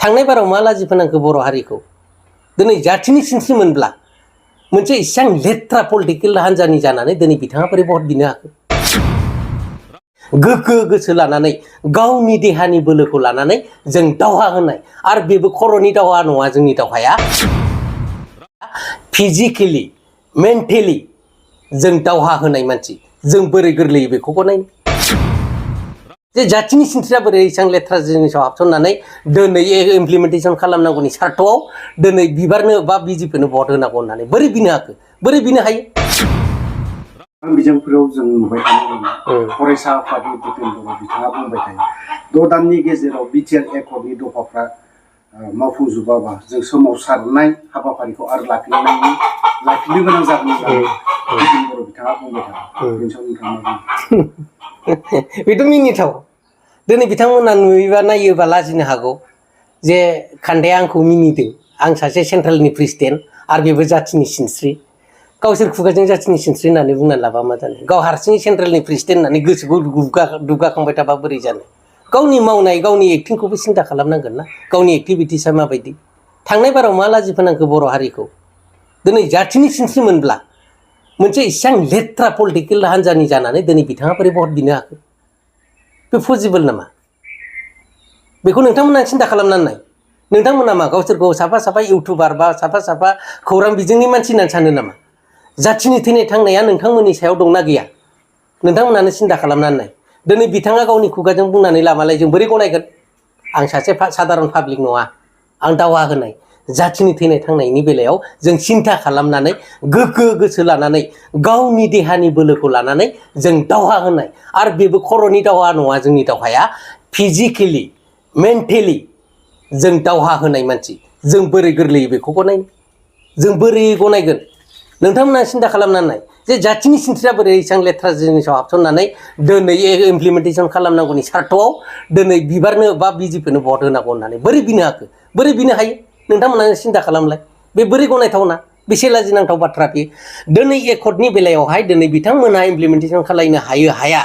थांनाय बाराव मा लाजि फोनांखो बर' हारिखौ दिनै जाथिनि सिनस्रि मोनब्ला मोनसे इसां लेथ्रा पलिटिकेल हान्जानि जानानै दिनै बिथाङा बोरै भट बिनो हाखो गोग्गो गोसो लानानै गावनि देहानि बोलोखौ लानानै जों दावहा होनाय आरो बेबो खर'नि दावहा नङा जोंनि दावहाया फिजिकेलि मेन्टेलि जों दावहा होनाय मानसि जों बोरै गोरलैयै बेखौ गनायनो जे जाथिनि सिनस्रिया बोरै इसां लेथ्रा जिनिसाव हाबसननानै दिनै इमप्लिमेन्टेसन खालामनांगौनि सार्थआव दिनै बिबारनो बा बिजेपिनो भट होनांगौ होननानै बोरै बिनो हाखो बोरै बिनो हायो बिजोंफोराव जों नुबाय थानो फरायसा आफादनि दिपेन्द्र बिथाङा बुंबाय थायो 6 दाननि गेजेराव बिटिआर एकर्डनि दफाफ्रा मावफुंजोबाबा जों सोमावसारनाय हाबाफारिखौ आरो लाखिनो गोनां जागोन होननानै दिपेन्द्र बिथाङा बुंबाय थादों बेनि सायाव नोंथाङा बेथ' मिनिथाव दिनै बिथांमोना नुयोबा नायोबा लाजिनो हागौ जे खान्दाया आंखौ मिनिदों आं सासे सेन्ट्रेलनि प्रेसिडेन्ट आरो बेबो जाथिनि सिनस्रि गावसोर खुगाजों जाथिनि सिनस्रि होननानै बुंना लाबा मा जानो गाव हारसिङै सेन्ट्रेलनि प्रेसिडेन्ट होननानै गोसोखौ दुगाखांबाय थाबा बोरै जानो गावनि मावनाय गावनि एक्टिंखौबो सिन्था खालामनांगोन ना गावनि एक्टिभिटिसआ माबायदि थांनाय बाराव मा लाजि फोनांखो बर' हारिखौ दिनै जाथिनि सिनस्रि मोनब्ला मोनसे इसां लेथ्रा पलिटिकेल हान्जानि जानानै दिनै बिथाङा बोरै भट बिनो हाखो बे पसिबोल नामा बेखौ नोंथांमोना सिन्था खालामनानै नाय नोंथांमोना मा गावसोरखौ साफा इउटुबार बा साफा खौरां बिजोंनि मानसि होननानै सानो नामा जाथिनि थैनाय थांनाया नोंथांमोननि सायाव दंना गैया नोंथांमोनानो सिन्था खालामनानै नाय दिनै बिथाङा गावनि खुगाजों बुंनानै लाबालाय जों बोरै गनायगोन आं सासे साधारन पाब्लिक नङा आं दावहा होनाय जाथिनि थैनाय थांनायनि बेलायाव जों सिन्था खालामनानै गोग्गो गोसो लानानै गावनि देहानि बोलोखौ लानानै जों दावहा होनाय आरो बेबो खर'नि दावहा नङा जोंनि दावहाया फिजिकेलि मेन्टेलि जों दावहा होनाय मानसि जों बोरै गोरलैयै बेखौ गनायनो जों बोरै गनायगोन नोंथांमोना सिन्था खालामनानै नाय जे जाथिनि सिनस्रिया बोरै इसां लेथ्रा जिनिसाव हाबसननानै दिनै इमप्लिमेन्टेसन खालामनांगौनि सार्थआव दिनै बिबारनो बा बिजेपिनो भट होनांगौ होननानै बोरै बिनो हाखो बोरै बिनो हायो नोंथांमोना सिन्था खालामलाय बे बोरै गनायथावना बेसे लाजिनांथाव बाथ्रा बे दिनै एकर्डनि बेलायावहाय दिनै बिथांमोनहा इमप्लिमेन्टेसन खालामनो हाया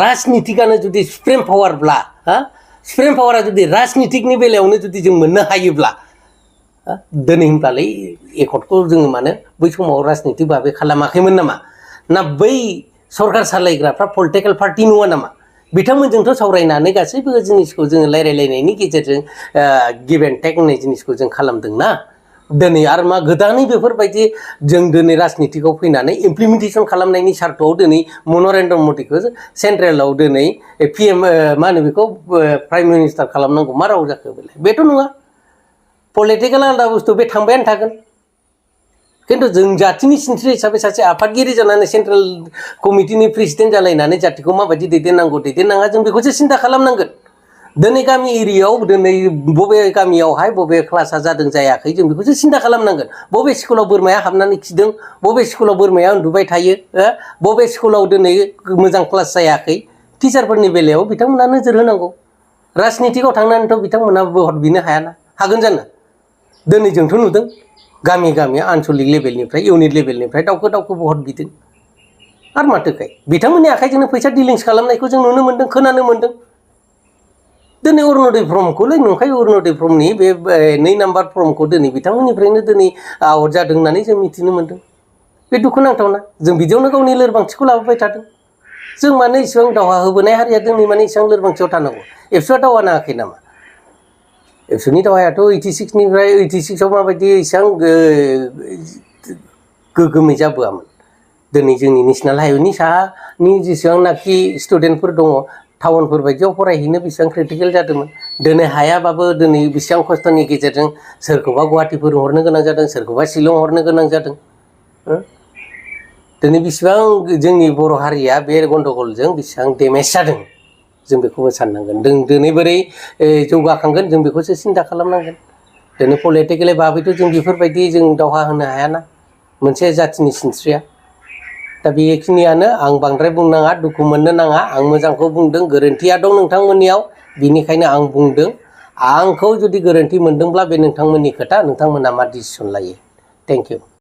राजनितिकआनो जुदि सुप्रिम पावारब्ला सुप्रिम पावारा जुदि राजनितिकनि बेलायावनो जुदि जों मोननो हायोब्ला दिनै होनब्लालाय एकर्डखौ जोङो मानो बै समाव राजनितिक भाबै खालामाखैमोन नामा ना बै सरकार सालायग्राफ्रा पलिटिकेल पार्टि नङा नामा बिथांमोनजोंथ' सावरायनानै गासैबो जिनिसखौ जोङो रायलायलायनायनि गेजेरजों गिभ एन्ड टेक होननाय जिनिसखौ जों खालामदोंना दिनै आरो मा गोदानै बेफोरबायदि जों दिनै राजनितिकआव फैनानै इमप्लिमेन्टेसन खालामनायनि सार्थआव दिनै नरेन्द्र मदिखौ सेन्ट्रेलाव दिनै PM मा होनो बेखौ प्राइम मिनिस्टार खालामनांगौ मा राव जाखो बेथ' नङा पलिटिकेल आलादा बुस्थु बे थांबायानो थागोन खिन्थु जों जाथिनि सिनस्रि हिसाबै सासे आफादगिरि जानानै सेन्ट्रेल कमिटिनि प्रेसिडेन्ट जालायनानै जाथिखौ माबायदि दैदेननांगौ दैदेननाङा जों बेखौसो सिन्था खालामनांगोन दिनै गामि एरियायाव दिनै बबे गामियावहाय बबे क्लासा जादों जायाखै जों बेखौसो सिन्था खालामनांगोन बबे स्कुलाव बोरमाया हाबनानै खिदों बबे स्कुलाव बोरमाया उन्दुबाय थायो बबे स्कुलाव दिनै मोजां क्लास जायाखै टिचारफोरनि बेलायाव बिथांमोना नोजोर होनांगौ राजनितिकआव थांनानैथ' बिथांमोना भट बिनो हायाना हागोन जानो दिनै जोंथ' नुदों गामि आनसलिक लेभेलनिफ्राय इउनिट लेभेलनिफ्राय दावखो भट बिदों आरो माथोखाय बिथांमोननि आखाइजोंनो फैसा डिलिंस खालामनायखौ जों नुनो मोन्दों खोनानो मोन्दों दिनै अरुण'दय फर्मखौलाय नंखाय अरुण'दय फर्मनि बे 2 नाम्बार फर्मखौ दिनै बिथांमोननिफ्रायनो दिनै आवट जादों होननानै जों मिथिनो मोन्दों बे दुखुनांथावना जों बिदियावनो गावनि लोरबांथिखौ लाबोबाय थादों जों मानो इसेबां दावहा होबोनाय हारिया दिनै माने इसेबां लोरबांथियाव थानांगौ एबसुआ दावहा नाङाखै नामा एबसुनि दावहायाथ' 86निफ्राय 86आव माबायदि इसेबां गोगोमै जाबोआमोन दिनै जोंनि नेसनेल हाइवेनि साहानि जेसेबांनाखि स्टुडेन्टफोर दङ टाउनफोर बायदियाव फरायहैनो बेसेबां क्रिटिकेल जादोंमोन दिनै हायाबाबो दिनै बेसेबां खस्थ'नि गेजेरजों सोरखौबा गुवाहाटिफोर हरनो गोनां जादों सोरखौबा शिलं हरनो गोनां जादों दिनै बेसेबां जोंनि बर' हारिया बे गन्डगलजों बेसेबां डेमेज जादों जों बेखौबो साननांगोन दिनै बोरै जौगाखांगोन जों बेखौसो सिन्था खालामनांगोन दिनै पलिटिकेलि भाबैथ' जों बेफोरबायदि जों दावहा होनो हायाना मोनसे जाथिनि सिनस्रिया दा बेखिनियानो आं बांद्राय बुंनाङा दुखु मोननो नाङा आं मोजांखौ बुंदों गोरोन्थिया दं नोंथांमोननियाव बिनिखायनो आं बुंदों आंखौ जुदि गोरोन्थि मोनदोंब्ला बे नोंथांमोननि खोथा नोंथांमोना मा डिसिसन लायो थेंक इउ